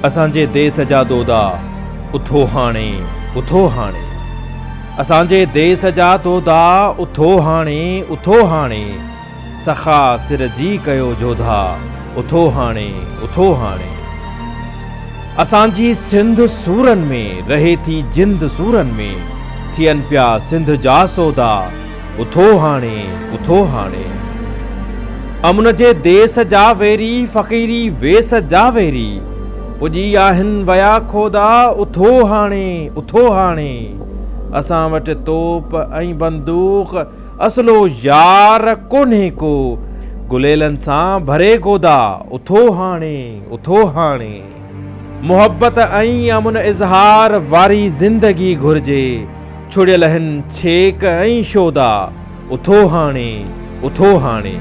اسان جي ديس جا دودا، اٿو هاڻي، اٿو هاڻي. اسان جي ديس جا دودا، اٿو هاڻي، اٿو هاڻي. سخا سر جي ڪيو جوڌا، اٿو هاڻي، اٿو هاڻي. اسان جي سنڌ سورن ۾، رهي ٿي جند سورن ۾، ٿين پيا سنڌ جا سودا، اٿو هاڻي، اٿو هاڻي. امن جي ديس جا ويري، فقيري ويس جا ويري، پڄي آهن ويا کودا، اٿو هاڻي، اٿو هاڻي. اسان وٽ توپ ۽ بندوق، اصلو يار ڪونهي ڪو، گليلن سان ڀري گودا، اٿو هاڻي، اٿو هاڻي. محبت ۽ امن اظهار واري زندگي گهرجي، ڇڙيل هن ڇيڪ ۽ شودا، اٿو هاڻي، اٿو هاڻي.